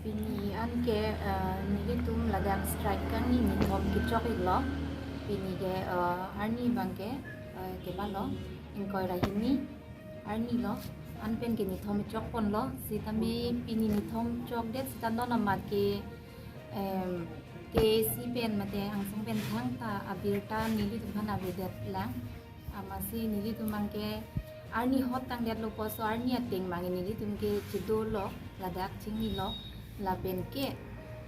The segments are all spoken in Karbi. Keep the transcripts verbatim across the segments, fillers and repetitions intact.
Pini anke, eh, nelitum ladak strike kangni nithom kechok iklo. Pini ke, eh, arni abangke, eh, kebalo, ingkoi ra hini, arni lo, anpen ke nithom chokponlo, sitame pini nithom chokdet sita non amat ke, em, K A C pen mate angsong pen thangta abirta nelitum aphan avedetlang. Amatsi nelitum abangke arni hot tangdetlo puso arni ateng abangke nelitum ke chedolo ladak chinilo lapen ke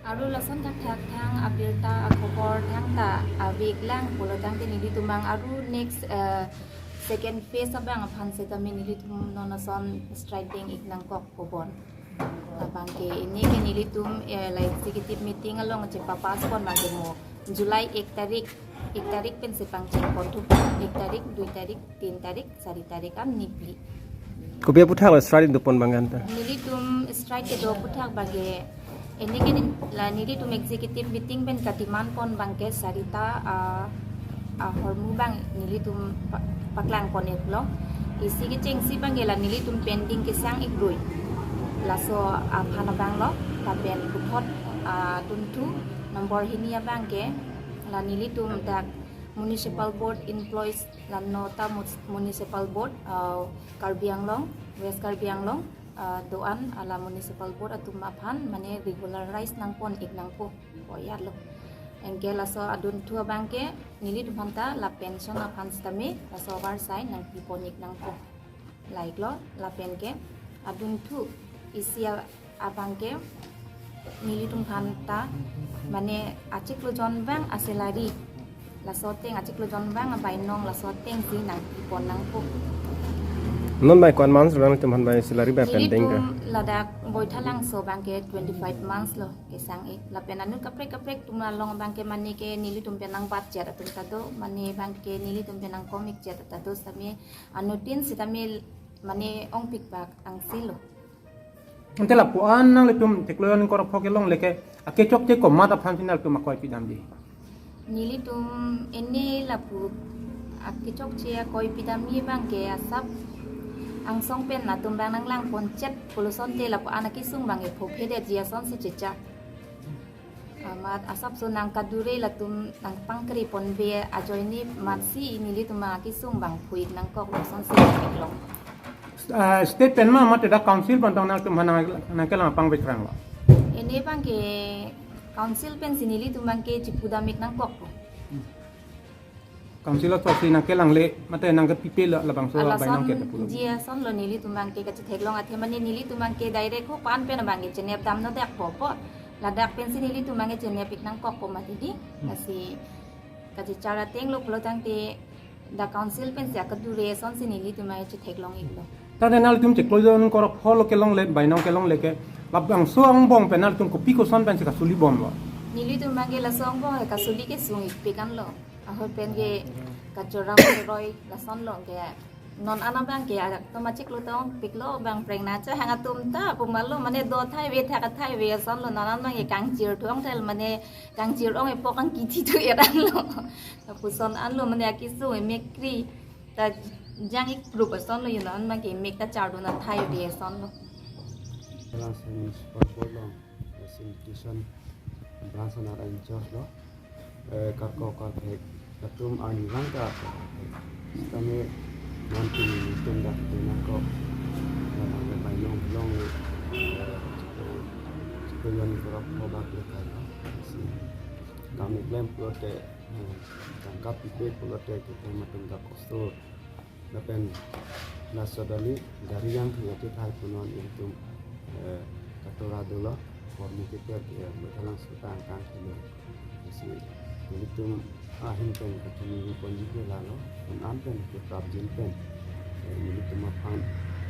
aru lason thakthak thang abirta akhobor thangta aveklang pulo tangte nelitum abang aru next, eh, second phase abang aphan sitame nelitum non ason strike deng ik nangkok kobor. Labangke pini ke nelitum, eh, la executive meeting along chepa-pass pon abangke mo July ek tarik, ek tarik pensi pangcheng pon thu, ek tarik, dui tarik, tin tarik, sari tarik an nipli. Kopi aphuthak lo strike dopon abang anta? Nelitum strike kedo aphuthak abangke pini ke nin-, la nelitum executive meeting pen kademand pon abangke sarita, ah, ahormu abang nelitum pa-, paklang pon iklo. Isi kechengsi abangke la nelitum pending kesang ikrui. Laso aphan abang lo, lapen puthot, ah, adunthu number hini abangke la nelitum dak Municipal Board employees la nota mus-, Municipal Board, ah, Karbi Anglong, West Karbi Anglong, ah, do-an la Municipal Board atum aphan mane regularize nangpon ik nangpo, koyat lo. Anke laso adunthu abangke nelitum aphanta la pension aphan sitame laso avarsai nangpipon ik nangpo. Laik lo, lapen ke adunthu isi a-, abangke nelitum aphanta mane achiklo jon abang asalary, laso ateng achiklo jon abang abainong laso atengsi nangpipon nangpo. Non bai ko-an months lo nangtum aphan bai salary bai pending ke? Nelitum ladak Baithalangso abangke twenty-five months lo kesang ik. Lapen anut kaprek kaprek atum along abangke mane ke nelitum pen nang budget atum ta do, mane abangke nelitum pen nangkom ikchet ta do sitame anuttin sitame mane ongpik bak angse lo. Ante lapu-an nanglitum chiklo jon ingkoi ra pho kelongle ke akechokche komat aphan si nanglitum akoi pidamji? Nelitum pini lapu akechokche akoi pidamji abangke asap angsong pen atum abang nanglang ponchet pulo asonte lapu-an akesung abangke phophedetji asonsi checha. Amat asapso nangkadure latum nangpangkri ponbe ajoine amatsi nelitum akesung abang phu ik nangkok lasonsi nangkeklong. Ah, state pen ma mate dak council pen tong nangtum aphan nang, nangkelang pangvekranglok? Pini abangke council pensi nelitum abangke chipudam ik nangkokpo. Council athotsi nangkelangle mate nangkepipe lo labangso abainong ke ta pulo? Alasonji asonlo, nelitum abangke kachetheklong athe mane nelitum abangke direct ho pan pen abangke chenep damno dekpo po. Ladak pensi nelitum abangke chenep ik nangkokpo mati di. Hmm. Lasi kachechar ateng lo pulo tangte dak council pensi akadure asonsi nelitum abangke chetheklong iklo. Tangte nanglitum chiklo jon ingkoi ra pho lo kelongle, bainong kelongle ke labangso angbong pen nanglitum kopi koson pensi kasuli bomlo? Nelitum abangke laso angbong ke kasuli kesung ikpik anlo. Ahoi pen ke kachora choroi lasonlo ke. Non an abangke adak atum achiklo tong piklo abang prengna chehang atum ta pu malo mane do thai ave thak thai ave asonlo, non an abangke kangchir thong thel mane kangchir ong epo kangkithi thu eranlo. Lapuson anlo mane akesung emekri ta jang ik prup asonlo, yun an abangke emek ta chardun athai ave asonlo. Sanitation branch anar in charge lo, eh, karkok karthek atum arnivang ta karthek. Sitame non pini nelitum dak dena kok, eh, bainong long, eh, chiklo, chiklo jon ingkoi ra pho bak le kai lo. Si kam keklem pulote, eh, tangka pipe pulote keklem atum ta kosto. Lapen laso dali gari yang thengati thai punon ilitum, eh, katora dolo, hormu keter, eh, Baithalangso ta angkang thelo. Lasi ilitum ahin pen kachini ponji ke lalo, un an pen ke prapjin pen, eh, ilitum aphan,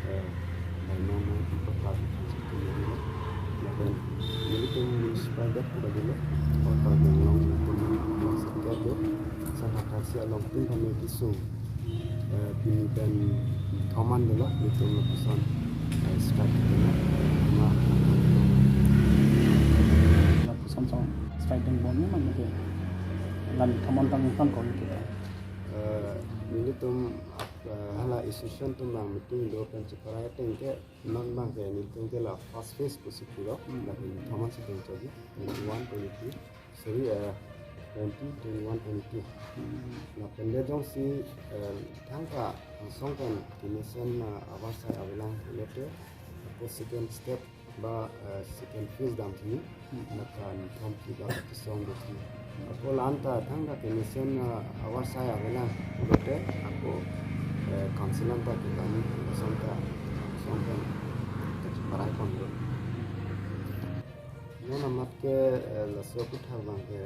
eh, bainong nangpaklap ilitum lo. Lapen ilitum municipal dak pu dolo, kota Karbi Anglong ilitum municipal dak, sangha thasi along tin kami kisung. Eh, pini pen thoman dolo, ilitum lapuson, eh, strike dolo, ma. Lapuson song strike deng bon ni mane ke. Lan thoman tang tang ko ni kita. Eh, ilitum Eh, hala association atum abang meeting do pen cheparai ateng ke non abang ke nelitum ke la first phase pusi pilo, Hmm. la nithom an si teng choji, twenty-one, twenty-two, sorry, eh, twenty, twenty-one, twenty-two. Hmm. Lapen le jongsi, eh, thangta angsong pen kemesen, eh, avarsai avelang pulote, ako second step ba, eh, second phase damji, Hmm. lake nithom phli ba kesong doji. Ako la-anta thangta kemesen, eh, avarsai avelang pulote, ako, eh, council anta ke kami, angsong ta, angsong pen kacheparai pon do. Non amat ke, eh, laso aputhak abang ke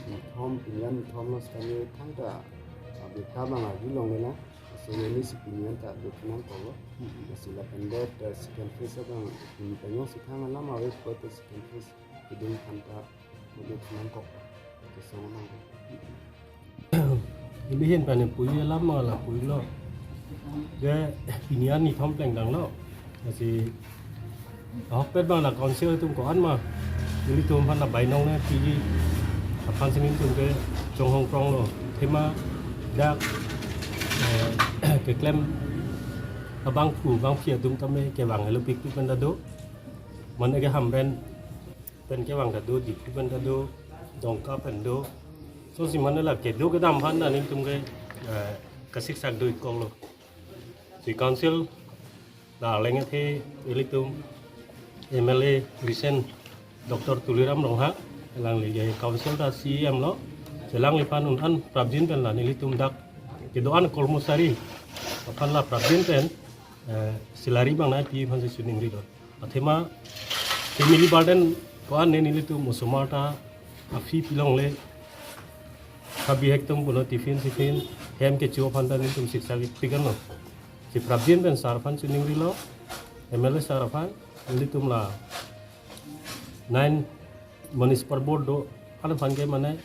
nithom, pini an nithom lo, sitame thangta abirta abang arjulongle lang. Laso arni si pini an ta do thenang koklo. Hmm. Lasi lapen det, eh, second phase abang pini panyong si thang alam ave pulote second phase keding aphan ta do thenang kok. Kesong nang. Ili ahin pen puji alam ma la puji lo. Je pini an nithom plengdang lo. Lasi ahokpet abang la council atum ko-an ma ilitum aphan la bainong ne piji aphan si nelitum ke chonghong krong lo. Athema dak, eh, keklem abangphu bangphi atum tame kevang helo pik pik pen ta do. Mane ke Hamren pen kevang ta do, Diphu pen ta do, Dongka pen do. Lasi mane la kedo kedam aphan ta nelitum ke, eh, kasiksak do-ik koklo. Si council la arleng athe ilitum M L A recent Doctor Tuliram Ronghang, alangli ke council ta C E M lo. Si alangliphan un-an prapjin pen la nelitum dak kedo-an kormosari aphan la prapjin pen, eh, salary abang nangpi aphan si chiningrilo. Athema family burden ko-an ne nelitum osomar ta a-fee pilongle, habihek atum pulo tiffin siffin, hem kecho aphan ta nelitum siksak ik pik anlo. Si prapjin pen sir aphan chiningrilo, M L A sir aphan, nelitum la nine municipal board do, an aphan ke mane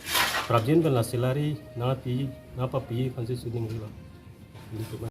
prapjin pen la salary nangpi, nangpapi aphan si chiningrilo. Nelitum